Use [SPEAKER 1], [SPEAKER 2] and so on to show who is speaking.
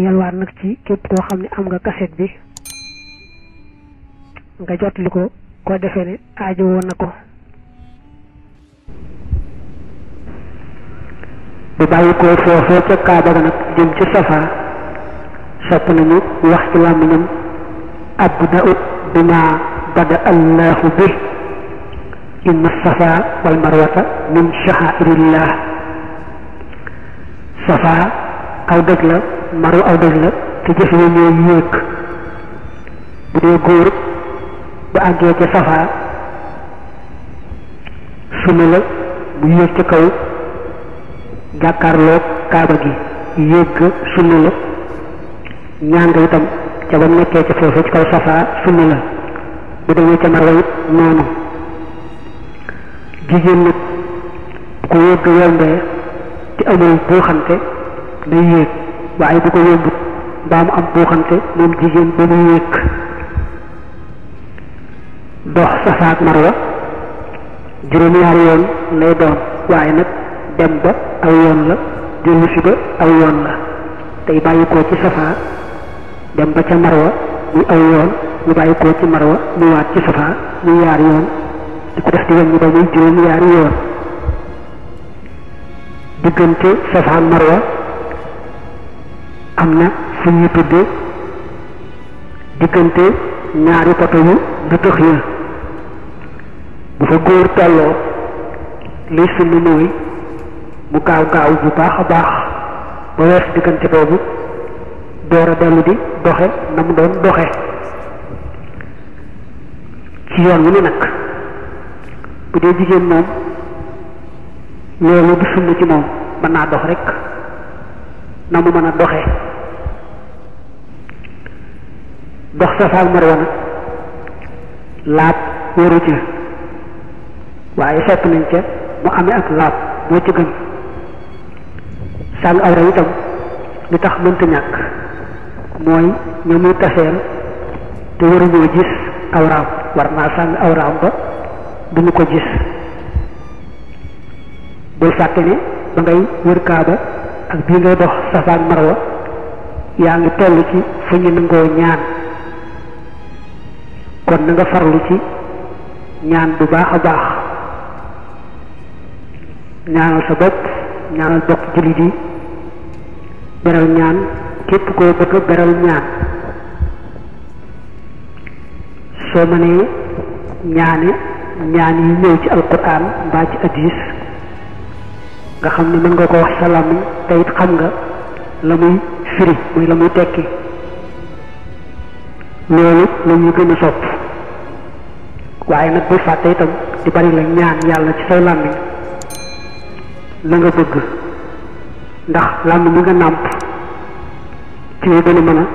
[SPEAKER 1] ngi yalwaan nag ci képp koo xam ne am nga kaset bi nga jotli ko defee ne aajo woon na ko.
[SPEAKER 2] bu bàyyi ko foofee ca Kaaba ga nag jëm ci Safa sopp nañu wax ci làmmiñam abda'u bima bada allahu bi inna safa wal marwata min sha'airillah. Safa aw dëgg la marwa aw dëgg la te jëf yi ñooy yéeg. bu dee góor bu àggee ca Safa sunna la mu yéeg ca kaw jàkkaarloog Kaaba gi yéeg sunna la. ñaan nga itam ca ba nekkee ca foofu ci kaw Safa sunna la. bu demee ca Marwa it noonu. jigéen nag ku yéeg yombee te amul buuxante day yéeg waaye bu ko yombut mbaa mu am buuxante moom jigéen ba mu yéeg. dox Safa ak Marwa juróom-ñaari yoon lay doon waaye nag dem ba aw yoon la dellu si ba aw yoon la. tey bàyyi koo ci Safa dem ba ca Marwa muy aw yoon ñu bàyyi koo ci Marwa ñu waat ci Safa muy yaari yoon di ko def di wàññi ba muy juróom-ñaari yoon. diggante Safa ak Marwa am na fu ñuy tuddee diggante ñaari poto yu nëtëx ya. bu fa góor tolloo liy sunna mooy mu gaaw bu baax a baax ba wees diggante boobu door a dellu di doxe na mu doon doxe. ci yoon wi ni nag bu dee jigéen moom loolu du sunna ci moom mën naa dox rek na mu mën a doxe. dox Safa ak Marwa nag laab wóoru ca waaye sopp nañ ca mu amee ak laab moo ci gën. sàng awra itam li tax mënta ñàkk mooy ña muy taseel te waruñoo gis awraam war naa sàng awraam ba duñu ko gis. bul fàtte ne ba ngay wër Kaaba ak bii ngay dox Safa ak Marwa yaa ngi toll ci fu ñu nangoo ñaan kon na nga farlu ci ñaan bu baax a baax. ñaanal sa bopp ñaanal bokk jullit yi beral ñaan képp koo bëgg beral ñaan. soo mënee ñaan yi ñëw ci alquran mbaa ci hadis nga xam ne mën nga ko wax sa làmmiñ te it xam nga la muy firi muy la muy tekki loolu la ñuy gën a sopp. waaye nag bul fàtte itam di bari la ñaan yàlla ci say làmmiñ la nga bëgg ndax làmmiñ bi nga nàmp ci nga gën a mën a